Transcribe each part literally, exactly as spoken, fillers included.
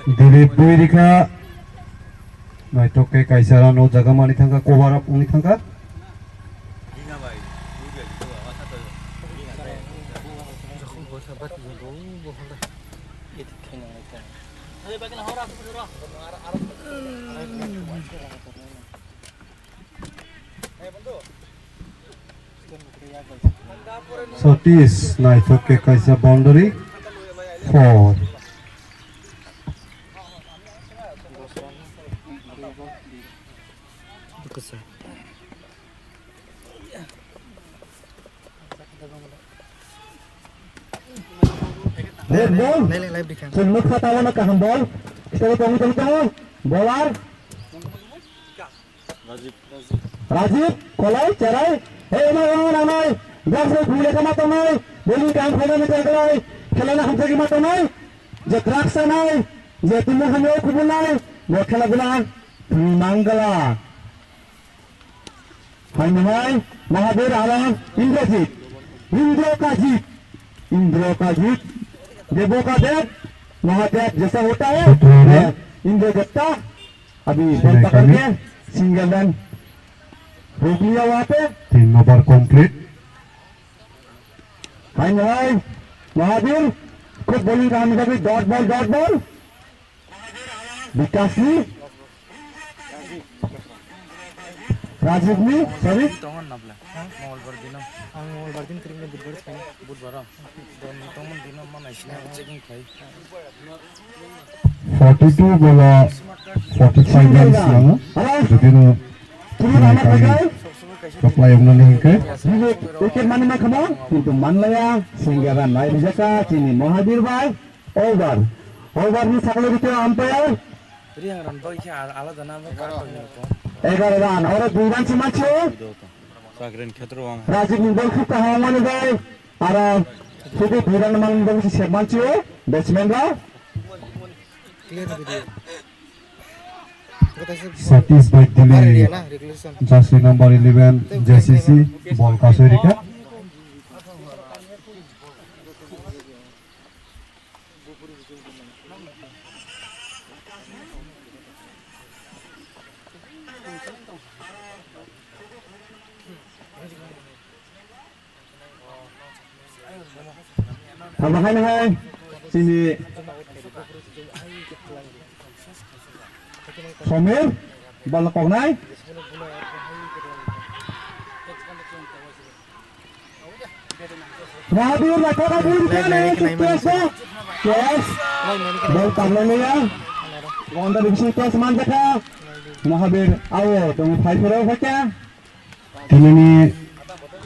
Dilip Boirikha, naithok khe kaisa run o jaga mani thangkha, cover up wngwi thangkha. Satish, naithok khe kaisa boundary, four. Red ball. Chwng nukha tabukno kaham ball. Kitabo tongo, tongo, tongo. Bowler. Rajib, Kolai, Cherai. Hey, ma, ma, ma, ma. Drugs ni phungle kama tongnai. Bowling kaham khainani try khlai. Khelana hamjagwi ma tongnai. Je drugs chanai, je tumung hamya kubunai. Bo khela guna. Mangala. Hai nai, Mahadev Alam, Indrajit, Indra Kajit, Indra Kajit, Debo Ka Dev, Mahadev jaisa hota hai, Indra Detta, abhi bol pakad ke, single run, rok liya wahan pe. Tin over complete. Hai nai, Mahadev, khub bowling kaham kha, dot ball, dot ball. Bikasni? Rajibni? Sorry? Tongon nabla. Mongolbar dino. Ang Mongolbar din kring na Budbar sai. Budbar. Don tongon dino mana isna checking khai. Forty-two bola forty-five runs nango. Judino kami koplai wngnani hingke. Wicket mani ma khamo, kintu manlaya, sengga run lai rijaka, chini Mahadir bai. Over. Over ni sakle rite umpire. Riang ran bai khe al-, alada na ba kar pai ni to. Egaroh run. Oro dui run se mancho. Chakren khetro ang. Rajib ni bol khub kaham mani bai. Aro sudu dui run man bai se mancho. Batsman rok. Clear video. Satish bai Dilip. Jersey number eleven, J C C, bol kasoi rikha. Abo hai hai chini Somir, bol koknai. Mahadir bai kok bul khe nai, catch ba. Catch. Bol tanglaiya. Gonda division catch manjakha. Mahadir awo tong phai phero phakya. Tinini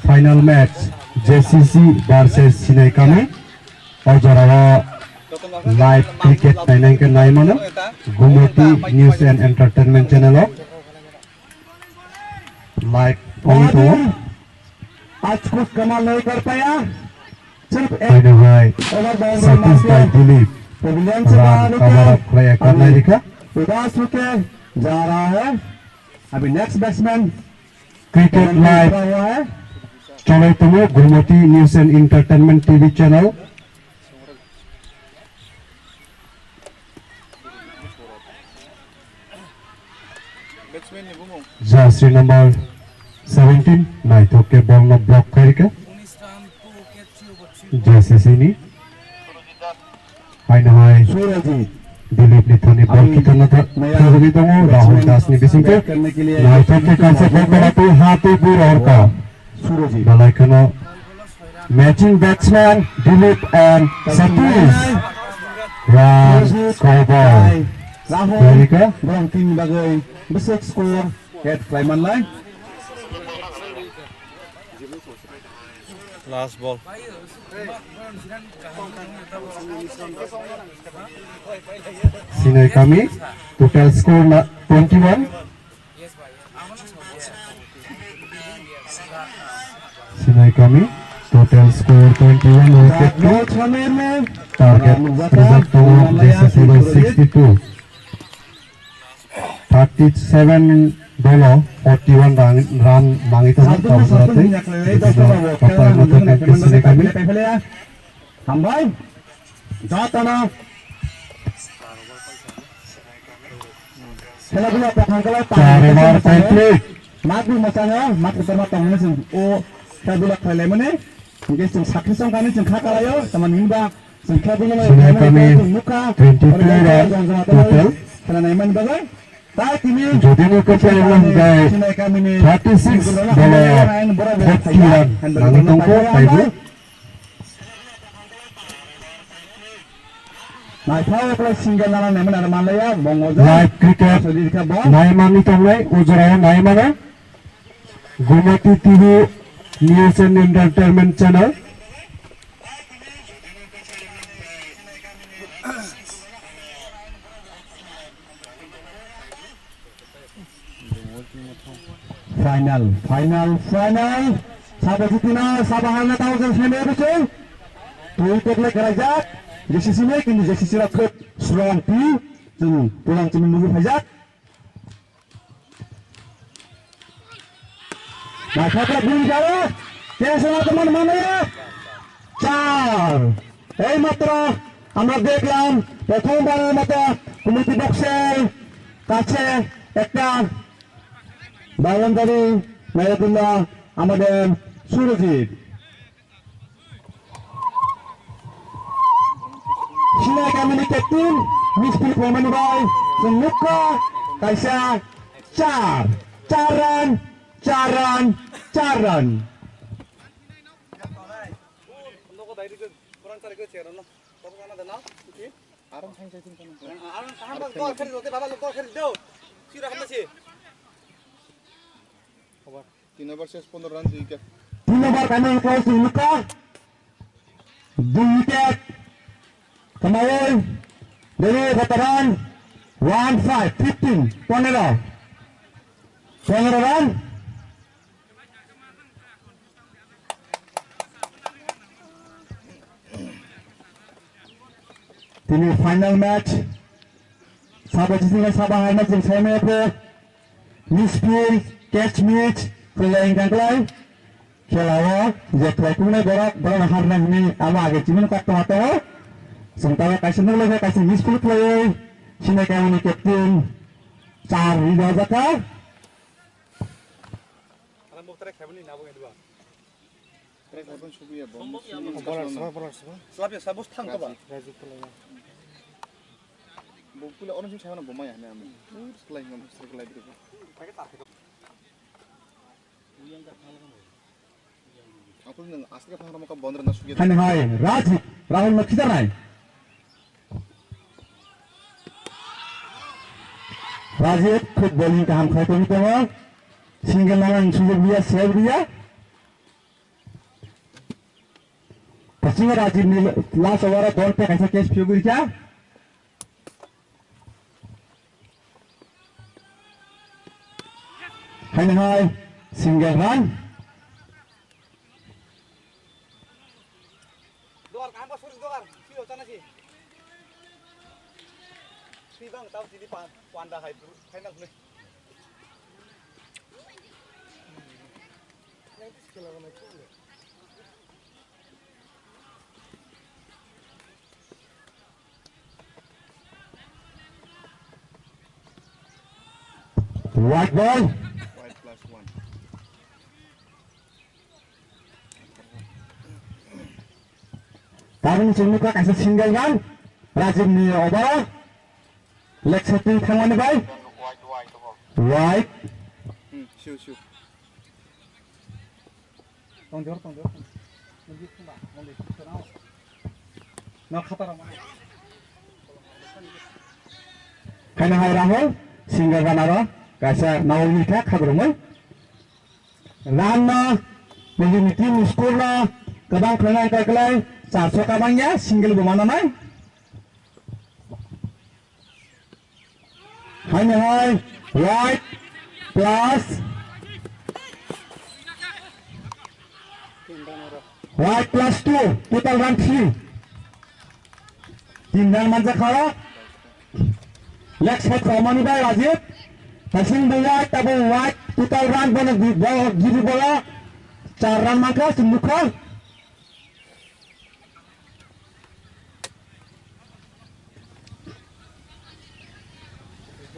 final match J C C versus Sinai Kami. O jorao live cricket nainai khe nai mano. Gumoti News and Entertainment channel o. Live ong tongo. Aaj kuch kamal nahi kar paya. Sirf ek over boundary maar ke pavilion se bahar ho gaya. Hai nai, Satish bhai Dilip run cover up khlai karnai rikha. Abhi udas hoke ja raha hai. Abhi next batsman. Cricket live cholai tongo Gumoti News and Entertainment T V channel. Jersey number seventeen, naithok khe bol no block khai rikha. J C C ni. Hai nai. Surajit. Dilip ni thani bol kitana tha-, thangwi tongo. Rahul Das ni bisingtwi. Naithok khe kaisa bol twi ha twi bui rohor kha. Surajit. Belai kheno matching batsman Dilip and Satish. Run cover. Rahul. Belai khe. Borok team bagwi bwswk score add khlai manlai. Last ball. Sinai Kami, total score na twenty-one. Sinai Kami, total score twenty-one, wicket two. Target result to J C C by sixty-two. Thirty-seven bolo forty-one run, run nangwi tongo, tabuk jora twi. Bwswkno kapai rwna thangkha khe Sinai Kami. Hambai. Jatana. Khela dula ta thangkala ta Char over complete. Mat bi machang ya, mat kotor ma tongmani chwng o khela dula khlai laimani. Hingke chwng sakri song kani chwng kha kalaio, tamani hinba chwng khela dula Sinai kami chwng nukha. Twenty-two run total. Khela naimani bagwi. Tai tini Jodi ni kwchai run bai Sinai kamini thirty-six bolo forty run nangwi tongkha taibo. Naithok khlai single nana naimani aro manlaiya, mongo jai. Live cricket asadi kha bo. Naimani tongnai, o jorao naimano. Gumati T V News and Entertainment Channel. Final, final, final. Sabo jitino, sabo harna tamo jeng sene bisu. Tui tekle kerajak. J C C ni, kintu J C C rok khub strong team. Chwng tulang chini nugwi phaijak. Naithok khe bini jaro. Kesona teman mana ya? Char. Ei matro amra dekhlam, prothom bar mata committee box-er kache ekta boundary mare dinlo amader Surojit. Sinai kamini captain, midfield phaimani bai, chwng nukha, kaisa char, char run, char run, char run. Tin over ses pondro run, dui wicket. Tin over kami close dui wicket. Kamawi, Dewi veteran, one five, fifteen, pondro. Pondro run. Tini final match. Sabo jising sabo hai match jeng sai mai pho. Miss field, catch match, pwlai wngkha klai. Khela o je khlai kungnai borok, borok no harna hwnwi amo age chimano kok tongma tongo. Chwng tabuk kaisa nukle khe kaisa miss field khlaiwi Sinai Kamini captain char rwi rwjakha. Bolar saba, bolar saba. Slapya sabo thang kaba. Rajiv Kalaya. Bo pula ono sing sana bo maya ne ami. Slai ngam slai bri. Aku nang asli ka paham ka bondra na sugi. Hani hai, Rajiv, Rahul no khitar nai. Rajiv khub bowling kaham khai tongwi tongo. Single nang sujog dia, save dia. Pasingo Rajiv ni last over o ball te kaisa catch phiyogwi rikha. Haino hai single run. Dogar kaham ba sori dogar, siro chana si. Sibang tau sini pa-, panda hai bro, final ni. White ball. White plus one. Tabuk chwng nukha kaisa single run. Rajiv ni over. Leg setting thangmani bai. White. Hmm, siu, siu. Tongjor, tongjor. No khataro. Haino hai Rahul, single runner o kaisa nao ni kha khabrumui. Run no, nini team score no, kwbang khlai nai khlai, charso kabang ya, single bo mana nai. Haino hai, white plus, white plus two, total run three. Tin run manjak kha. Leg side romani bai Rajiv. Kasing buya tabo white total run bono gi-, bo-, giri bola. Char run mankha, chwng nukha.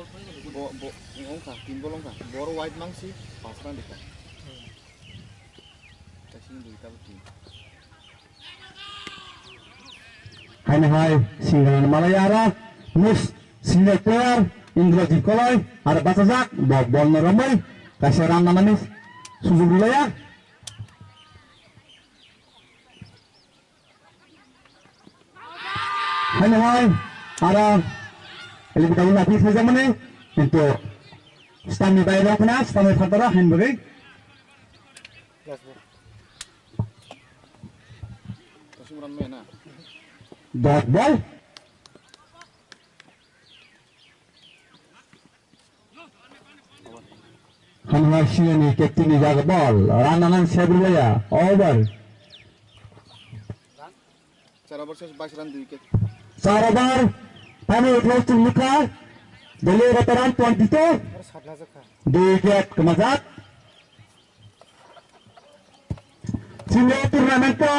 Bo, bo, wngkha, team bol wngkha. Boro wide mangsi, pass run dikha. Kaising dui tabo team. Haino hai single malai aro miss senior player Indrajit Koloi aro bachajak bo bol no romwi kaisa run nanani sujug rwlaiya. Haino hai aro elibita wngna pi saijakmani kintu stamni bai rok na stamni phataro hain bagwi. Dot ball. Hanha sinani captain ni jaga ball. Run anan sebrulaya. Over. Char over ses bais run dui wicket. Char over. Tamo uthok chumukha. Dole veteran twenty two. Dui wicket kemajak. Senior tournament ka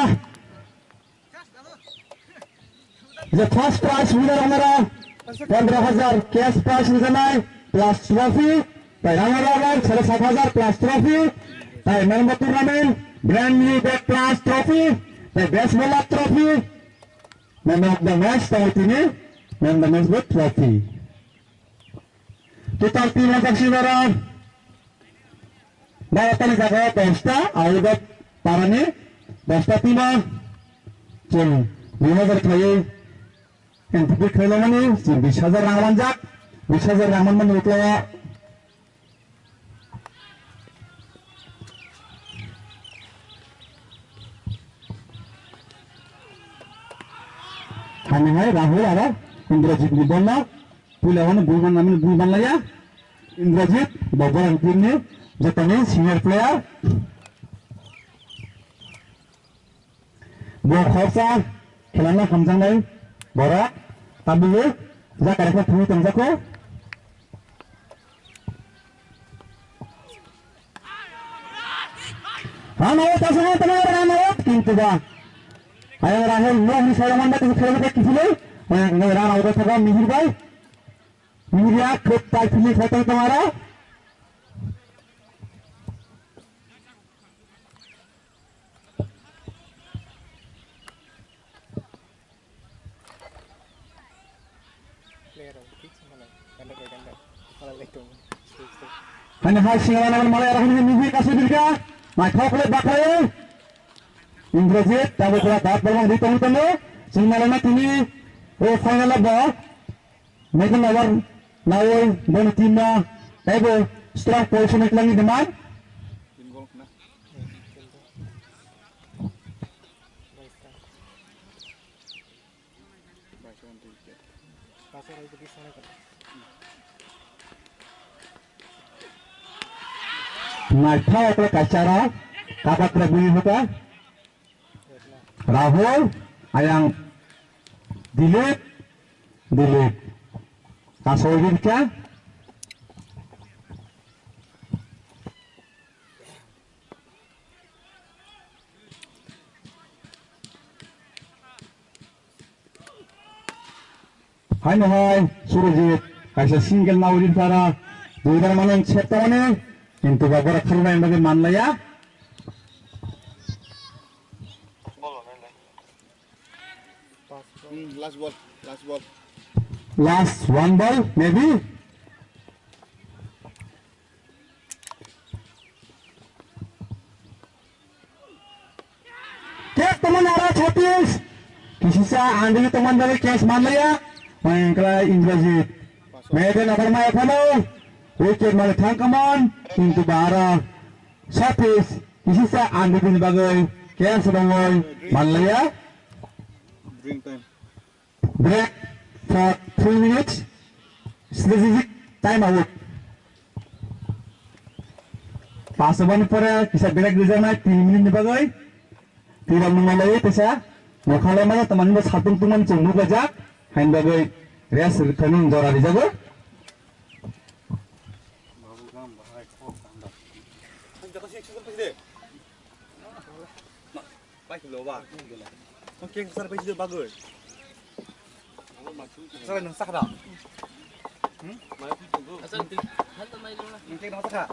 je first prize winner onara pondro hajar cash prize wngnai plus trophy, tai runner up sare sat hajar plus trophy, tai man of the tournament brand new bag plus trophy, tai best bowler trophy, man of the match tai tini man of the match bo trophy. Total team wngkha siboro. Bharatani jaga dosta, Ayurved parani dosta team o chwng dui hajar khlaiwi entry khlaimani chwng bis hajar rang manjak, bis hajar rang manmani ukla o. Thani hai Rahul aro Indrajit ni bol no. Puila wano bui man, nami bui man laya. Indrajit, bo borok team ni jotoni senior player. Bo khorsa khelana hamjaknai borok. Tabuk jaka rekha thangwi tongjako. Run out, asal teman run out, kintu ba. Ayang Rahul, no, ni saya mana tu kira kita kifilai. Ayang run out, apa Mihir bai. Mihir ya, kep tai fili khatai teman. Hani hai singa mana mana ya, hani mihir kasu dirga. Mai thok le bakai. Indrajit, tabu pura bat bolong di tong tong. Singa mana tini, o final ba. Megan Nagar nawoi boni team no taibo strong position ni tlangi deman. Naitha okle kachara kapak bini hoka. Rahul, ayang Dilip, Dilip. Kasoi Birka. Haino hai, Surajit, kaisa single nawi rinphara, duibar manung sep tongmani, kintu ba borok kharnai bagwi manlaiya. Hmm, last ball, last ball. Last one ball, maybe. Kek teman arah Chhotis. Kisisa andi teman dari kes manlaya. Main kala Indrajit. Mede nabar maya phano. Wicket male thang kaman. Kintu bara Chhotis. Kisisa andi din bagai kes rongoi manlaya. Drink time. Break for three minutes. Strategic time out. Pass over ni pore kisa break rijaknai tin minute ni bagwi. Twi rok nung lai tesa. Nokhalai mano tamani bo satung tungmani chwng nuk lajak. Hain bagwi rest rwkha nung jora rijago. Pai kilo ba. Kong keng sar pai sida bagoi. Sar nang sakda. Asal tu, hal tu mai lo. Nang cek nang teka.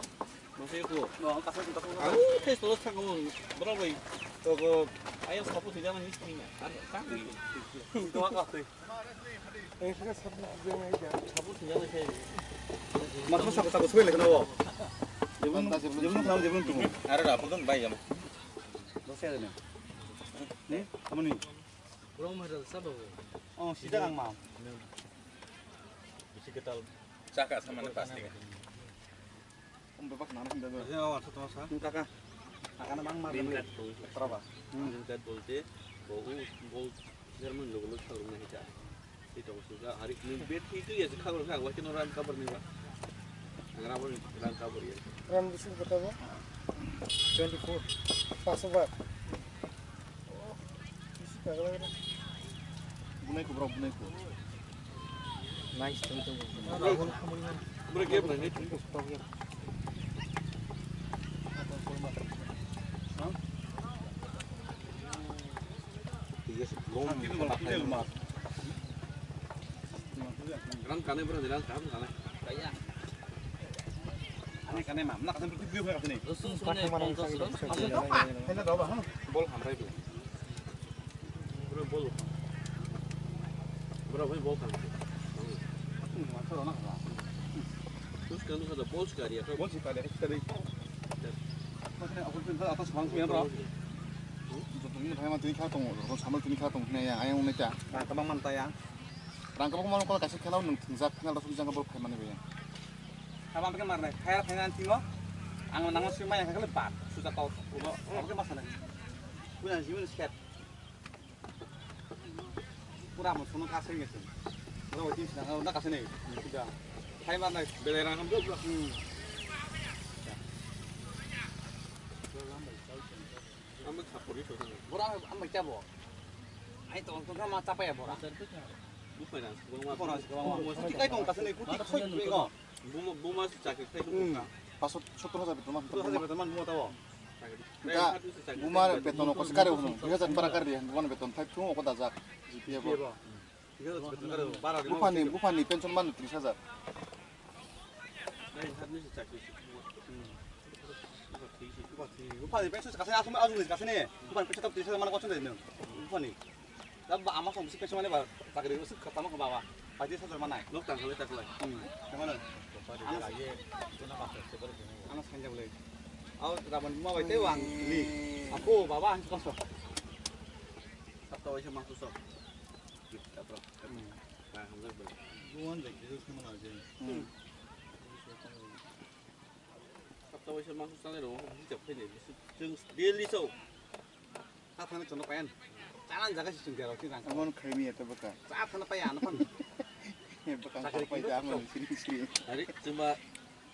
Nang cek ko. No, kasih tu. Aku tes terus tak kamu berapa? Toko ayam sapu tidak manis ni. Ada tak? Itu apa tu? Mas mas aku aku suwe lekna wo. Jebun jebun kenal jebun tu. Ada apa kan baik ya? Dosa ada ni. Ni, kamu ni. Kurang mahal sabar. Oh, sida kang ma. Bisi ketal. Saka sama ni pasti. Om bebak nana hinda do. Ya, wa, satu masa. Kaka. Akana bang mar. Green card tu. Terapa? Green card bolte, bo u, bo German logo lo showroom na hita. Itu maksudnya hari ini bet itu ya sekarang kan, waktu orang kabar nih, Pak. Ang rambut, rambut kabar ya. Ram bisi kota bo? Twenty four. Paso bar. Bunai ko, bro, bunai ko. Nice, thank you. Bro, ke bro, ne? Ran kane bro, ran kam kane. Ani kane mam, nak kane video kane. Bol hamrai bro. Bro, bol. Bro, bol, bol kan. Terus kan ada bol sekali ya. Bol sekali, sekali. Apa sih, aku tuh atas bangku ya, bro. Ini bhai mah tini kha tongo, samal tini kha tongo, ya, ayang unaita. Nah, tabang man ta ya. Rang kabang man kala kaisa khela nung thingjak, khela rok jang bol khai mani baya. Tabang ke mar nai, khai khai nan timo. Ang nang sui maya khai le bat, suja kau. Ulo, oke masa nai. Punya jimin sket. Pura mo sono kasai ngeseng. Ro tin sina na kasai nei. Suja. Khai mar nai. Belai rang ham bro. Hmm. Ang bai khapori so thang. Bora ang bai chabo. Ai to to ma chapa ya bora. Buphai rang sibang ma. Bora sibang ma. Mo si kai tong kasane kuti khoi khoi go. Buma buma si chakri khai Hmm. tong ka. Paso sottor hajar beton ma. Sottor hajar beton ma mo tawo. Chakri. Ka Chakri si chakri. Buma beton ko skare hono. Dui hajar para kar dia. Buma beton thai thung ko dajak. G P F. G P F. Dui hajar beton kar bara. Buphani buphani pension man tris hajar. Dai hat ni si chakri si. Hmm. Buphani pension kasane asum asum kasane. Buphani pension tap tris hajar mana kosong dai no. Buphani. Tabba ama kong bisi kaisa mane ba, chakri bisi khatama kong baba. Paidi sajar manai. Nok tang khalai ta khalai. Hmm. Tamano. Ano sanja bolai. Au raban ma bai te wang li. Apo baba han koso. Sapta waisa ma koso. Sapta. Hmm. Ba hamjak bolai. Buwan de kisu khamana je. Hmm. Sapta waisa ma koso le ro. Hijab khaini. Jeng daily so. Sa thangna chwngno payan. Chalan jaga si chwng gerok si rang. Amon khaimi ya to baka. Sa thangna paya ano pan. Baka sa pai da amon siri siri. Ari chuma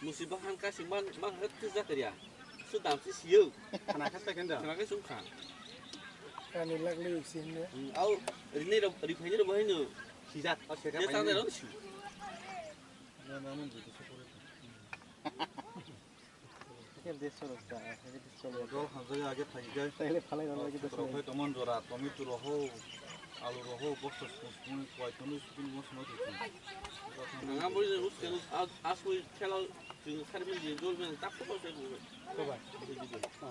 musiba han ka si man man hat tu zakariya. Su dam si siyo. Khana khas pa kenda. Khana khas sum khan. Kani lagli si ne. Au rini ro ri phaini ro bahai no. Sijak. Au seka. Ye sa ne ro si. Na na mon de se pore. Kel de soro sa, kel de soro. Dol hamjak age phai gai. Taile phalai rok age de soro. Rok hai tomon jora, tomato rok ho, alu rok ho, box box box box koi tono skin box no de. Nang amoi de us kel as as koi khela jing khar min jing jol men tak ko se bu. Ko ba. Ha.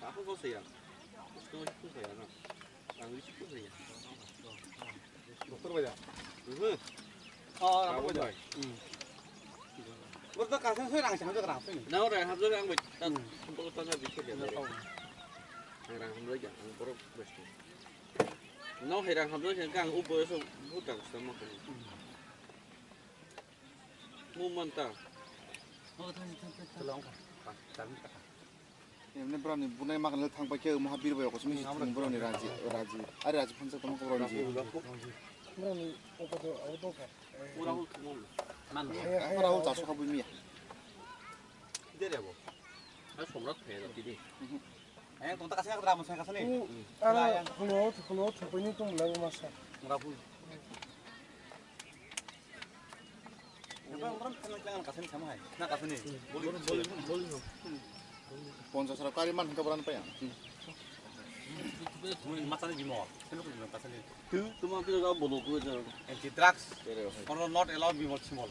Tak ko se ya. Us ko se ya na. Ang isi ko se ya. Doktor bai da? Mhm. Oh, rang bai da. Hmm. Bor to kasan soi rang chang rang soi. Na ora hamjak ang bai. Hmm. Bor to na bisi dia. Ang rang hamjak ang bor besti. No hai rang hamjak ang ubo so butang sama ko. Mu manta. Oh, thang thang thang. Tolong ka. Tang ka. Emne borokni bunai makan le thang paikhe, omo ha bir bai okosmi si thung borokni raji, raji. Ari raji phansa tongma borokni ji. Borokni okoto auto ka. Pura hul thumon. Man. Pura hul chasu kha bui miya. Dere bo. Ai somrat phe da tidi. Eh, tong ta kasne ka dra mo sai kasne. Ara, hono, hono, thupini tong la masa. Mura hul. Ponchas rok kari man hingka boran paya. Machani bimo, selu bimo kasani. Tu, tuma tu ga bono ku ja. Anti drugs. Oro not allowed bimo chimol.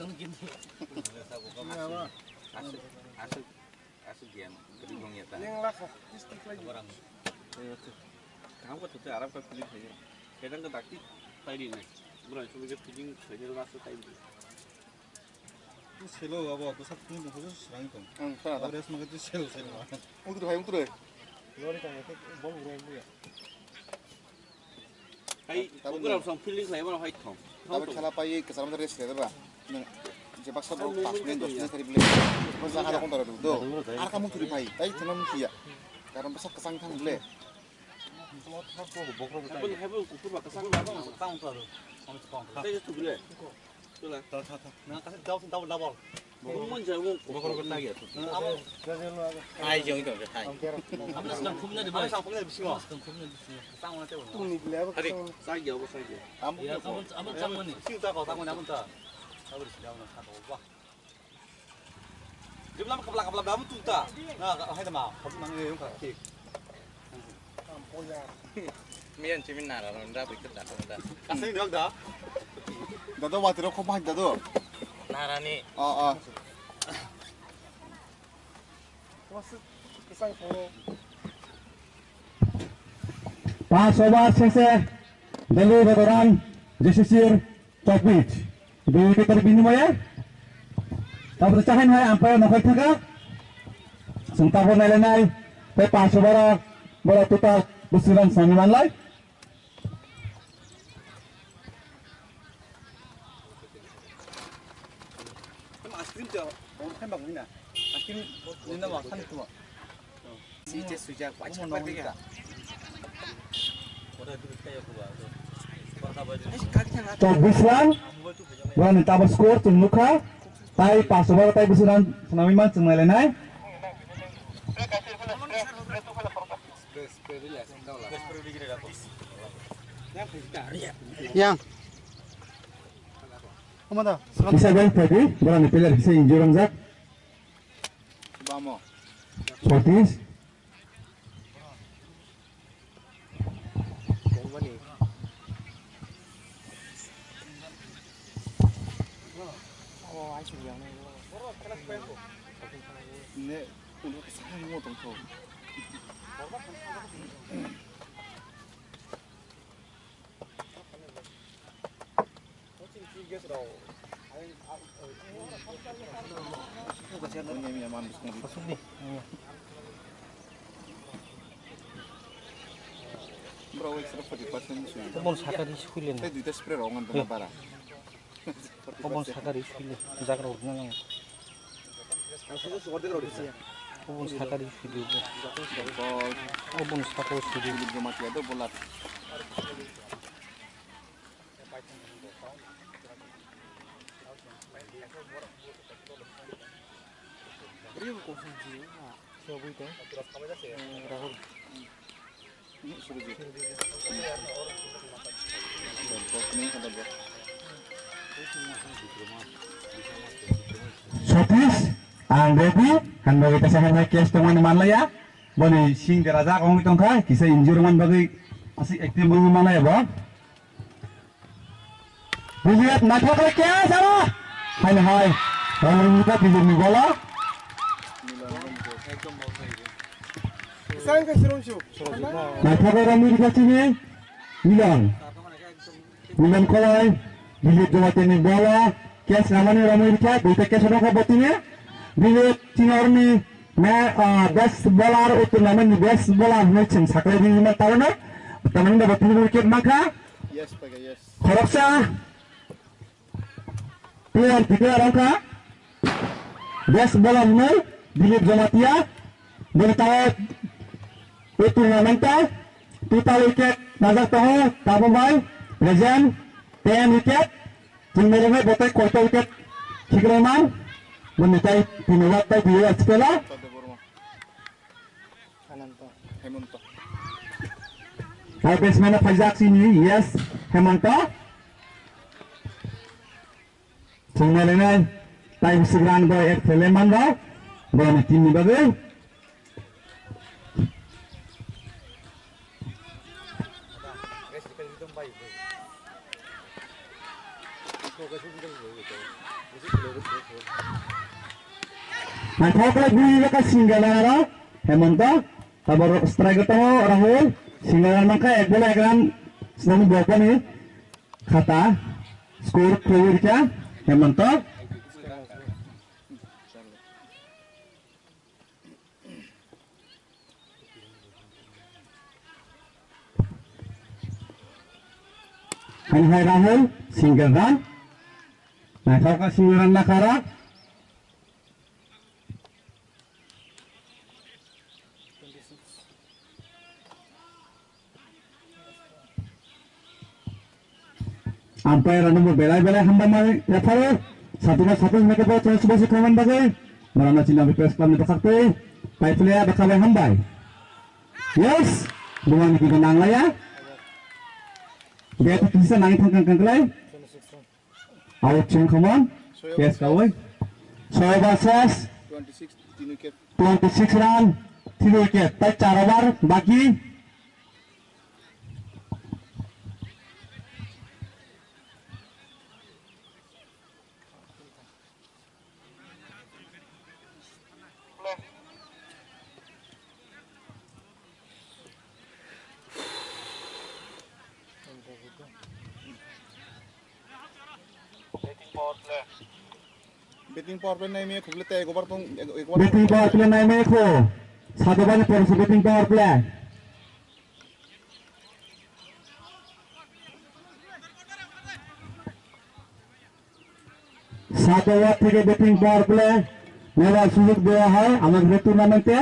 Aswk, aswk, aswk gyan kwrwi wngya ta. Yang lakha, district lai. Borang. Kaham khe thwk tei aram khe fielding khlaiya. Khe tang khe dakti tai rinai. Borang sumui khe fielding khlainai last time. Tu selo abo, tu sak phung tong, tu serang tong. Ang khana da. Abo rest mangkhe tu selo, selo. Utre hai, utre. Lori tong, bol urai buya. Hai, tabuk program song fielding khlai mano hai thong. Tabuk khala pai kwcham rest khlai ba. Nang je baksa bol pas minute dos minute thari bole. Bol sa hada kontra do. Ar kamu turi pai. Tai thanam kiya. Karon basa kwchang thang bole. Hai bo kuphur ba kwchang ba. Kwchang to do. Kwchang to do. Tei tu bole. Tula. Tha, tha, tha. Na, kasi double, double, double. Bokor ko tagi ato. Na, abo. Ai, jong ito, hai. Amo sa phum na de, amo sa phum na de, bisingo. Sa phum na de, bisingo. Sa phum na de, bisingo. Tungni bile abo. Hari, sa gya, abo sa gya. Amo, amo, amo sa phum ni. Sing ta ko, sa phum ni, amo ta. Abo ri sila, amo sa ko, wah. Jibla kapla, kapla, amo tung ta. Na, hai ta ma, kapla nang yung ka, ki. Miyan chimin nara ron da bikir da da. Kasing dok da. Dado watiro khop hai dado. Narani. Oh, oh. Pas over sese Delhi Veteran J C C R Topich, dui wicket binimaye. Tabuk chahain hai umpire nokhai thaka. Sung tabuk nailainai. Tei pass over o bora total bwswk run swnamwi manlai. Ice cream cha, bong khai bang ni na. Ice cream ni na ma khan tu. Si che suja, wajib pa de ya. Chobbish run, run ni tabuk score chwng nukha, tai pass over tai bwswk run swnamwi man chwng nailainai. Yang. Kisa bel phaidi, borani player kisa injury wngjak. Bamo. Satish. Ne, ulo kisa mo tong tho. Bro, extra forty percent ni sui. Tei duita spray rok ngan tongma bara. Obon sakari sui le, jagra urinani. Obon sakari sui le. Obon sakari sui le. Rahul. Satish, ang ready, handbagwi tesa handbag case tongmani manlaiya. Boni sing derajak wngwi tongkha, kisa injury man bagwi aswk active wngwi manlaiya bo. Bijiyat naithok khe kya sabo? Haino hai. Ramrumjita Bijiyatni bola. Naithok khe Ramrumjita chini Milan. Milan Kolai. Bijiyat Jamatia ni bola. Catch ramani Ramrumjita. Duita catch rokha botini. Bijiyat chini orni. Me, ah, best bowler, Uttor Naiman ni best bowler hinwi chwng saklai di hwnba tabano. Tamani da botini wicket mankha. Yes, paga, yes. Khoroksa player declare wngkha. Best bowler hinwi Dilip Jamatia. Bini tawo Uttor Naiman ta. Total wicket najak tongo, tabo bai present ten wicket. Chwng nailaibai bo tei koita wicket khiklaiman. Boni tei tini wak tei tini wak spela. Ananto. Hemonto. Hai batsman no phaijak chini, yes, Hemanto. Chwng nai lainai, tai bwswk run bai ek pele man rok, borokni team ni bagwi. Naithok khe bui rok single aro Hemanto, tabok strike tongo Rahul, single nangkha ek bol ek run, swnam bokoni. Khata, score khulwi rikha, Hemanto. Hai hai Rahul, single run. Naithok kha single run nakhara. Umpire rokno bo belai belai hambai ma yapharo. Satuma satung hwnwi khe bo chwng subasu khaimani bagwi. Borokno chini Press Club ni bwkhaktwi pai player bwkha bai hambai. Yes, bumani kigo nanglaiya. Bat kisa nangwi thang kang kang klai. Out chwng khamon. Yes, kawai. Soy versus twenty-six run, three wicket. Tai char over baki. Batting power play nai me khukle tei ek over tong, ek over. Batting power play nai me kho. Sato bani por se batting power play. সাত ওভার থেকে batting power play নেওয়ার সুযোগ দেওয়া হয় আমাদের এই টুর্নামেন্টে।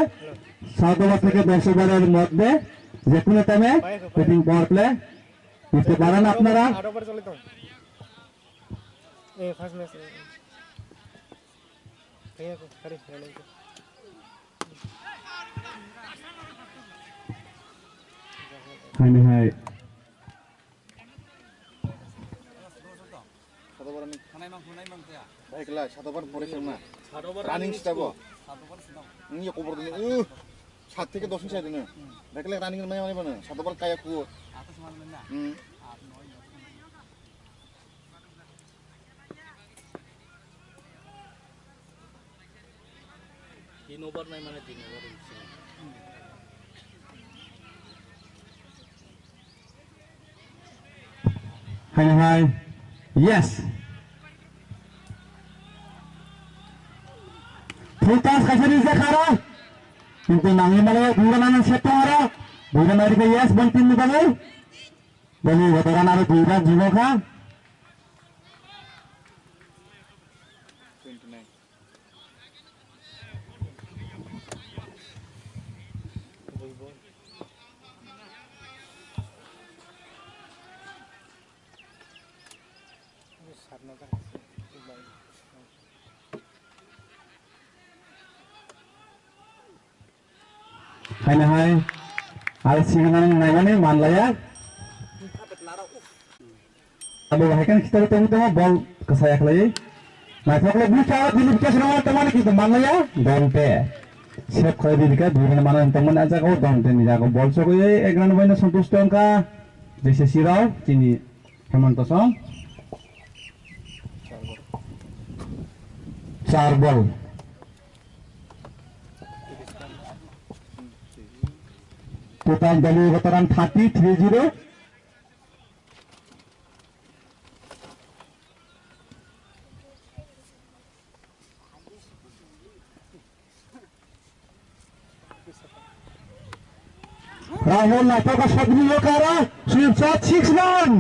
সাত ওভার থেকে দশ ওভারের মধ্যে যে কোনো টাইমে ব্যাটিং পাওয়ার প্লে নিতে পারেন আপনারা। Hai, hai. Sat over ni. Thanai mang, thanai mang kaya. Bhai, kela, sat over pore se ma. Sat over running running stable. Sat over sino. Ni ya kubur dini. Uh, sat theke dos ni sai dini. Bhai, kela running mai mai bana. Sat over kaya ku. Atas mana na? Hmm. Atas noi. Tin over nai mane tin over. Hai, hai. Yes. Full toss kaisa rijak aro. Kintu nangwi mano, buira nang set aro. Buira nang rikha yes, bol team ni bagwi. Bol ni botoran aro buira jimo kha. Haino hai, aro singanani naimani manlaiya. Abo hai kan khitari tongwi tongo, bol kwsa yakhlaiwi. Naithok le bwsa, bini bwsa swnamwi tongmani kintu manlaiya, Donte. Save khlai di rikha, dui run mano tongmani ah jagao, Donte ni jagao bol sogwi ek run baino santusto wngkha. J C C rao, chini Hemanto song. Char bol. Total doliyo veteran thirty three zero. Rahul naithok khe shot rwkha aro sweep shot six run.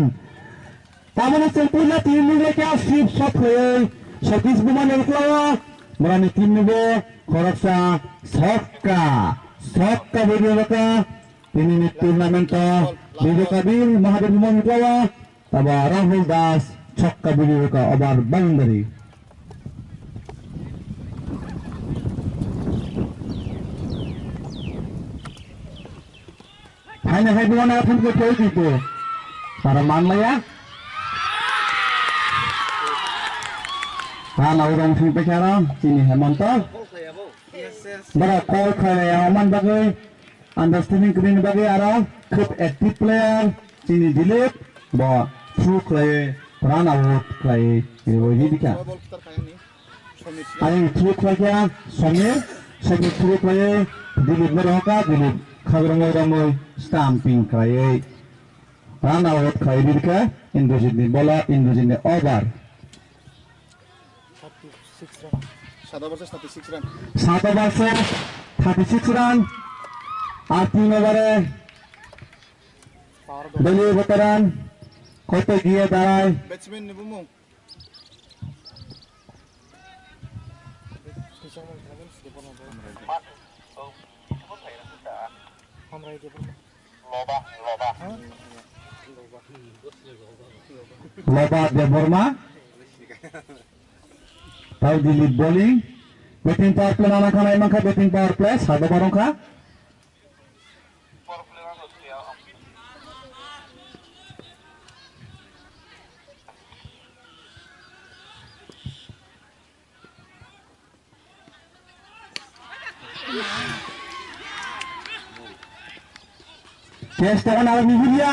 Tamoni chwng puila team ni lekha sweep shot khaiwi Satish Buma ni ukla o borokni team ni bo khoroksa sokka, sokka bwrwi rwkha tini ni tournament o Bibekabir Mahadev Buma ni ukla o. Taba Rahul Das chokka bwrwi rwkha over boundary. Ani hai buana thum ko thoi di to. Para man la ya. Run out rong thung pe kha rong chini Hemanta. Bara call khlai ya man bagwi. Understanding kwrwini bagwi aro khub active player chini Dilip bo throw khlaiwi run out khlaiwi riwi rikha. Ayang throw khlaikha Samir, Samir throw khlaiwi Dilip no rohorkha, Dilip khagrangwi romwi stamping khlaiwi run out khlaiwi rikha Indrajit ni ball o, Indrajit ni over. Sat over se thirty six run. Sat over se thirty six run. Ar tin over e Dali veteran koto giye darai. Batsman ni bumung. Loba Debbarma. Tau Dilip bowling. Batting power play nana khanai mankha, batting power play sado barong kha. Catch tongmani aro mihiriya.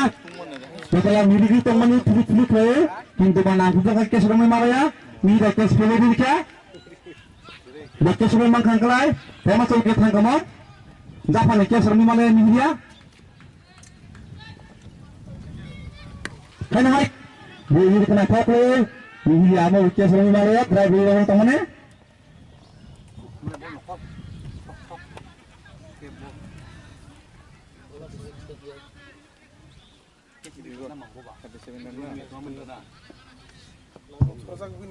Betala mihiri tongmani thili thili khlai. Kintu ba nang thujak catch romwi mabaya. Mihiri catch pele di kya. Bo catch romwi mang khang khlai. Tema chau ke thang kamo. Japhani catch romwi mabaya mihiriya. Hai hai. Mihiri kena thok le. Mihiri amo catch romwi mabaya. Drive romwi tongmani.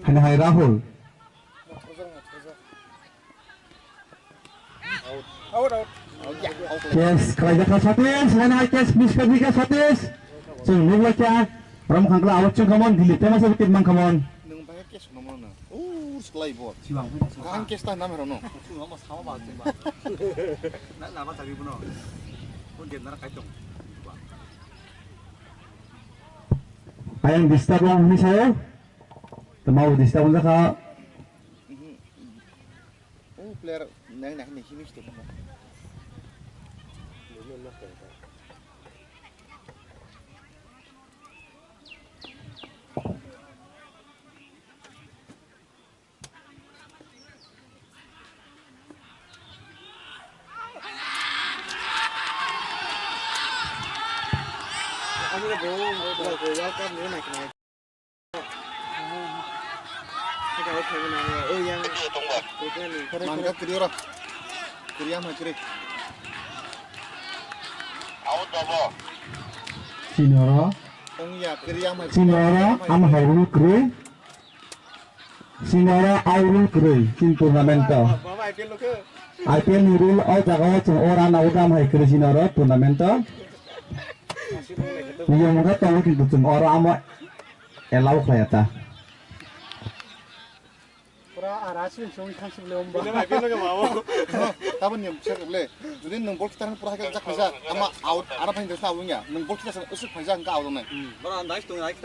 Hai hai Rahul. Catch khlai jakha Satish, hai hai catch miss khlai jakha Satish. Chwng nukla kya, rom khangla out chwng khamon Dilip tema sa wicket mang khamon. Nwng bai catch no mano. Ur slai bo. Siwang phai. Kaham catch ta nam hero no. Siwang ma sama ba chwng ba. Na na ba tagi bono. Ko gen na kai tong. Ayang disturb wng hwnwi sayo. Tamo disturb wng jakha. Oh, player nang nang ni himik to. World Cup ni naikhe nai. Mangga kiri oro. Kiri ama kiri. Out dobo. Sinoro. Ongya kiri ama kiri. Sinoro ama hairunu kiri. Sinoro aurul kwrwi chini tournament o. I P L ni rule o jaga o chwng o run out am hai kwrwi sinoro tournament o. Niyom wngkha tongo kintu chwng oro amo allow khlaiya ta. Pura ara sini song thang sibole umba. Tabun niyom sek le. Jodi nwng bol kitar pura hai jak khaisa ama out ara phain desa out ya. Nwng bol kitar usuk phaisa hwnkha out nai. Bora nice tong nice.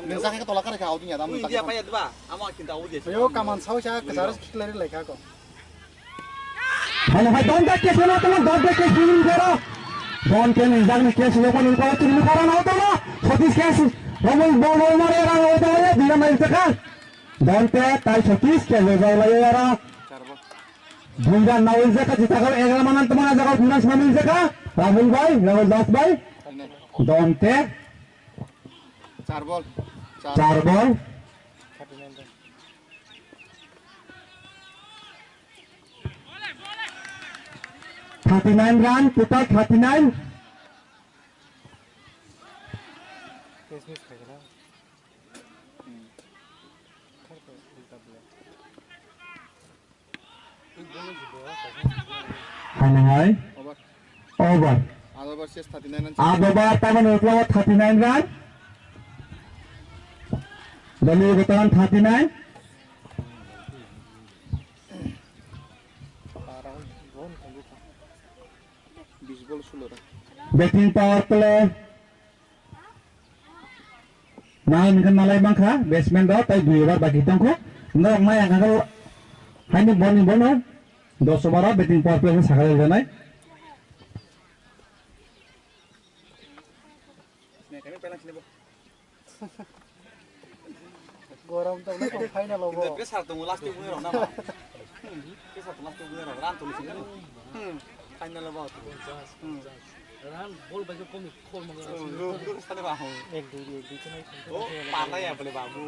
Nwng jak khe tola kare kha out ya. Ui dia paya dua. Ama kinta udi. Ayo kaman sao cha kasar khiklari laikha ko. Hano hai don da ke sona tama don da ke sini bora. Don ke ni jak ni ke sini ko ni ko tini ko ran out ma. Sotis ke si. Romol bol bol mare ran out ma ya dina mai taka. Don te tai sotis ke le jai lai ya ra. Dui ran na oi jaka jita ko egra manan tama jaga dui ran sami jaka. Rahul bhai, Rahul Das bhai. Don te. Char bol. Char bol. Thirty nine run, total thirty nine. Haino hai. Over. Over. Adobar ses thirty nine run. Adobar tabani ukla thirty nine run. Dali betan thirty nine. Bis bol sulo ra. Batting power play. Nang hwnwi khe nalai mankha, batsman rok tei dui over baki tongkha. Norok nai ang khe haini boni bono dos over o batting power play khe sakha rwjaknai. Gorom tongna kok final obo. Pressure tongo last week winner na ba. Pressure tongo last week winner ran tongni sini. Hmm. Final obo. Hmm. Ran bol bai ko komi khol mo. Lu lu sale ba ho. Ek dui ek dui chunai. Oh, parla ya bole babu.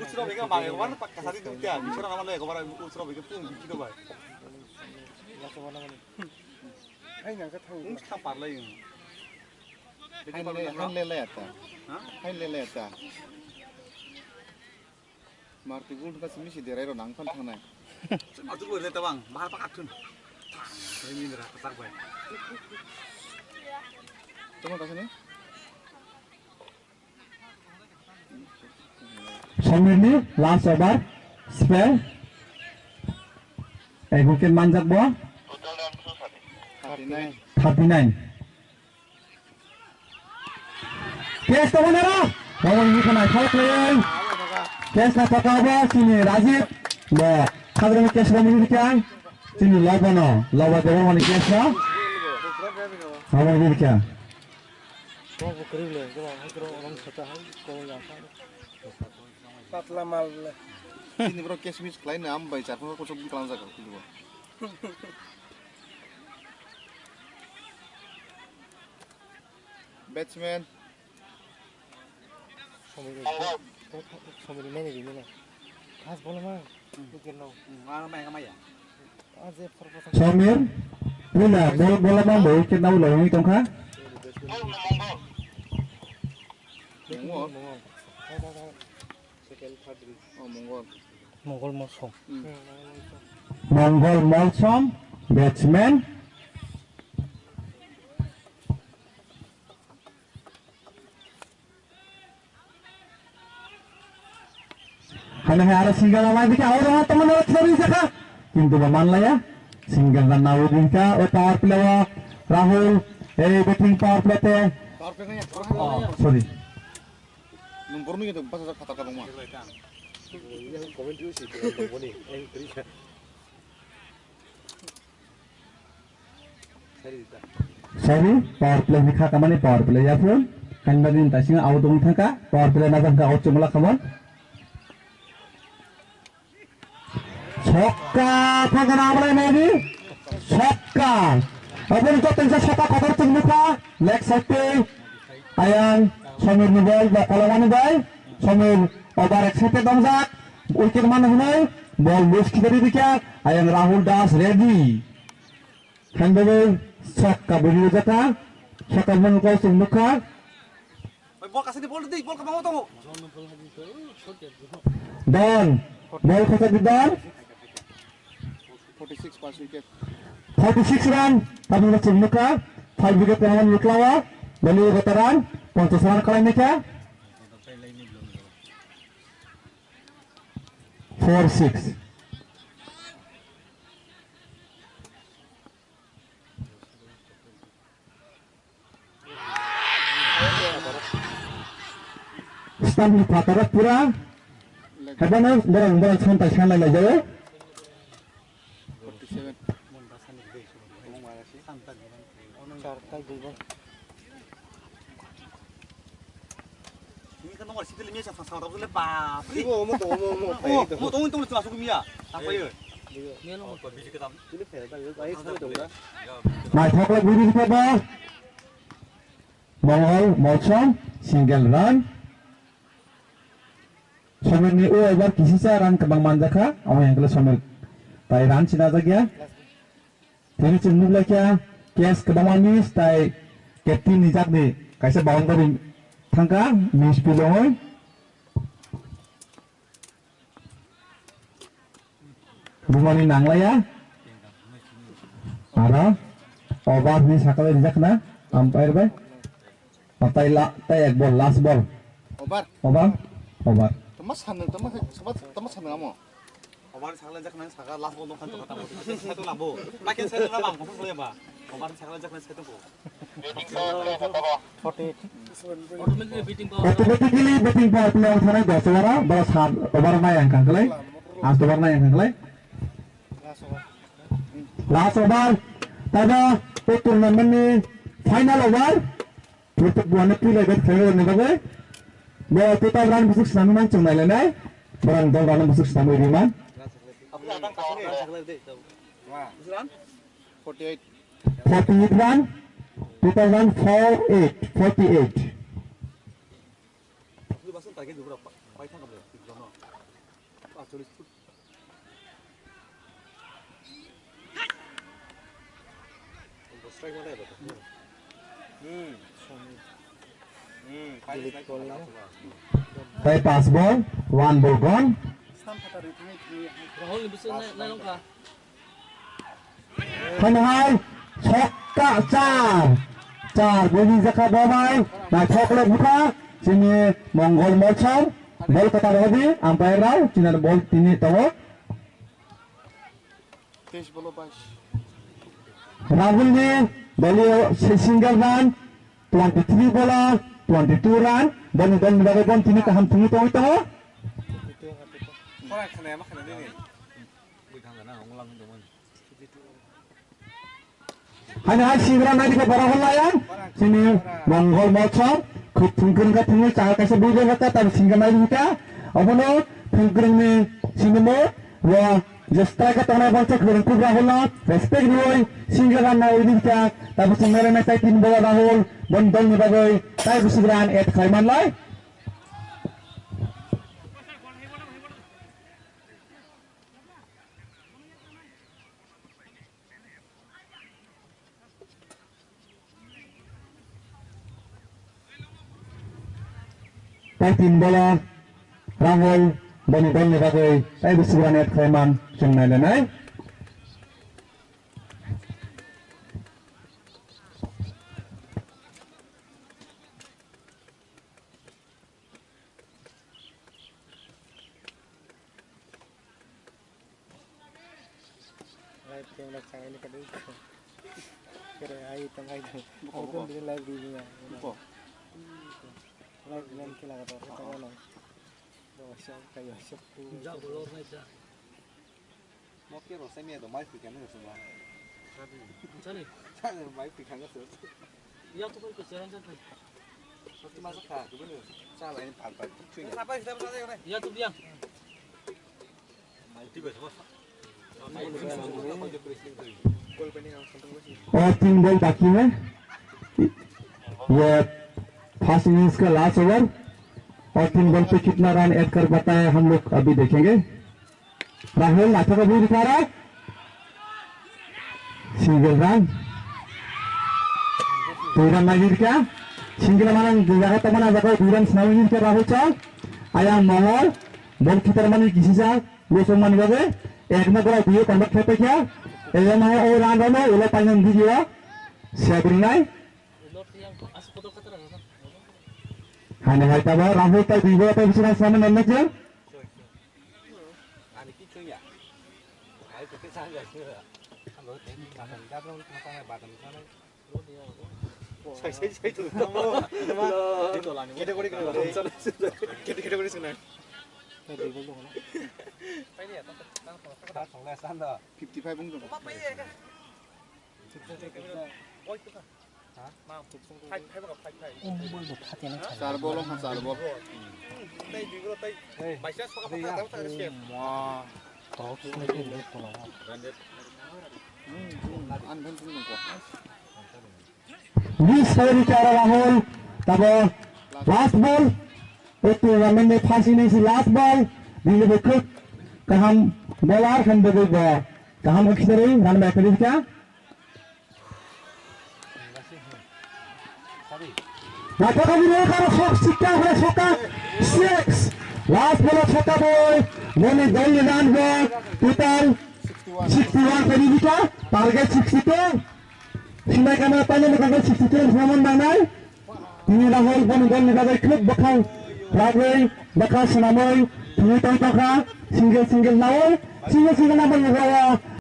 Usro bega ba, ekbar pakka sadi dukya. Usro nama lo ekbar usro bega pung biki do bai. Last one mana? Hai nang ka thang. Ung thang parla yung. Hai le, hai le le ata. Ha? Hai le le ata. Marti gul ka simi si derai ro nang phan thangnai. Marti gul le tabang, bahar pakat thun. Hai mindra, tak bai. Tama kasane? Samirni last over spell. Ek wicket manjak bo. Thirty nine. Thirty nine. Catch to manara. Bawang ni khana thok le. Catch na thok ba sini Rajib. Ba khadra catch ba ni kya. Sini loba no. Loba de bawang ni catch na. Bawang ni kya. Kok bo kwrwi le, kok hai kok rong sata hai, kok ya sa. Patla mal le. Sini bro catch miss khlai na am bai char phano kosok biklang jaga kudu. Batsman. Somir, somir mene di mene. Khas bola ma, wicket no. Ang mai ka maya. Samir, wila, bol, bola mang bo, wicket na wila, wngwi tongkha. Mongol. Second, third. Oh, Mongol. Mongol Molsom. Hmm. Mongol Molsom, batsman. Hano hai aro single rok naidi kha, oro tamo no chori jakha. Kintu bo manlaya. Single run nawi dingkha, o power play o Rahul, ei batting power play te. Power play naya, power play naya. Oh, sorry. Nung borok nungya to basa khatar khatar ma. Yang commentary si, yang boni, yang terika. Sorry, power play ni kha kamani power play ya phun. Kan bagi ta singa out ong thangka, power play na thangka out chumla khamon. Sokka thangka na amlai nai di. Sokka. Aboni to tensa sokka kotor tung nukha. Leg side te. Ayang Somir ni ball ba Kolomani bai. Somir over excited dongjak. Wicket mano hinoi. Ball loose khibari dikya. Ayang Rahul Das ready. Handball sokka buri jaka. Sokka man ko sung nukha. Oi, bol kasini bol di, bol kabang tongo. Don. Bol kasa di Don. Forty six pass wicket. Forty six run. Tabung sung nukha. Five wicket kawan yuklawa. Bali veteran. Ponchas run kalai nukha. Four six. Stand ni phataro pura. Hebano borang borang santai sanlai lai jago. Ini kan nomor situ limia sa sa sa le bapri. Ibo omo to omo omo. Oh, mo to to to masuk mia. Sampai yo. Ini no ko bisi ketam. Ini fair ta yo. Ai sa to da. Mai thok le buri thok ba. Mongol Molsom single run. Somir ni o over kisisa run kwbang manjakha. Amo yang kele Somir tai run sina jagya. Tini chwng nukla kya, case kwbangma miss tai captain ni jakni kaisa boundary thangka, miss pilongoi. Bumani nanglaya. Aro over ni sakale rijakna umpire bai. Tai la, tai ek ball, last ball. Over. Over. Over. Tama sana, tama, tama, tama sana amo. Obar sakla jakna saka last ball nokhan tongkha tamo. Sai to labo. Pakin sai to labo, kosong sai ba. Obar sakla jakna sai to ko. Automatically batting power play ang thanai dos over, bara sat over nai ang kangklai. Ast over nai ang kangklai. Last over. Tada, o tournament ni final over. Purtuk buana pui lai bet khayo ni bagwi. Bo total run busuk sami man chung nai lai nai. Borang dol run busuk sami ri man. Forty eight. Forty eight run. Total run four eight. Forty eight. Tei pass ball, one ball gone. Rahul ni bwswk nai-, nailong kha. Thani hai, sokka char. Char, bini jakha bo bai, naithok le bwkha, chini Mongol Molsor, bol kwtal rodi, umpire rao, chini bol tini tongo. Rahul ni doliyo si-, single run, twenty three bolo, twenty two run, boni dol ni bagwi bon tini kaham thwngwi tongwi tongo. Haino hai singra nai dikhe borok hwnlai ang. Chini Mongol Molsor khub thwngkwrwng khe thwngwi chahal kaisa bui bai kha, tamo singra nai dikhe. Obono thwngkwrwngni sinimo bo je striker tongnai, bo khe kwrwng kub Rahulno respect rwui singra nai dikhe. Tamo singra nai tai tin bolo Rahul boni dolni bagwi tai bwswk run add khlai manlai. Tai tin bolo Rahul boni dolni bagwi tai bwswk run add khlai man chwng nai lanai. Live camera changai ni kadai. Kere ai tang ai tang. Buko, buko. Buko dili live di ni ya. Buko. Live game kila ka to, ka to na. Do shop, ka yo shop tu. Ja, bolo, ja. Mo ke ro sai me do mai phi kan ne suma. Sani. Sani mai phi kan ne suma. Ya to ko seran jan thai. Soti ma sa kha, ko ne. Sa lai ni pal pal. Chui. Ya to biang. Mai ti ba sa. और तीन बॉल बाकी है। ये first innings का last over. और तीन बॉल पे कितना रन ऐड कर पाता है, हम लोग अभी देखेंगे। Rahul, acha ko bui dikha ro. Single run. Dui run nai dikha. Single run ang jaga to mana jaga dui run sinai dikha Rahul cha. Ayang Mongol, bol kitar mani kisisa, gosong mani babe. Ek na gora dui convert khe paikha. Ayang ma o run run o ulo painang dikha. Siya brinai. Hani hai tabo Rahul tai dui bol tai bisina sinai nang nang. Category kena. Category kena. Fifty five wng tong. Char bol wngkha, char bol. Miss khairwi khe aro Rahul, tabo last ball, o tournament ni first innings ni last ball, bini bo khub kaham bowler, hwnwi bo kaham khe khitarwi run bai khairwi kha. Naithok khe bini karo sok sikka, hore sokka six. Last ball o sokka boi, boni dol ni run bo total sixty one khairwi kha, target sixty two. Sinai kama paine mokang sixty two run swnamwi nangnai. Tini Rahul boni dol ni bagwi khub bwkhang ragwi bwkha swnamwi thwngwi tong tongkha single single nawi. Single single number ni bwlai o.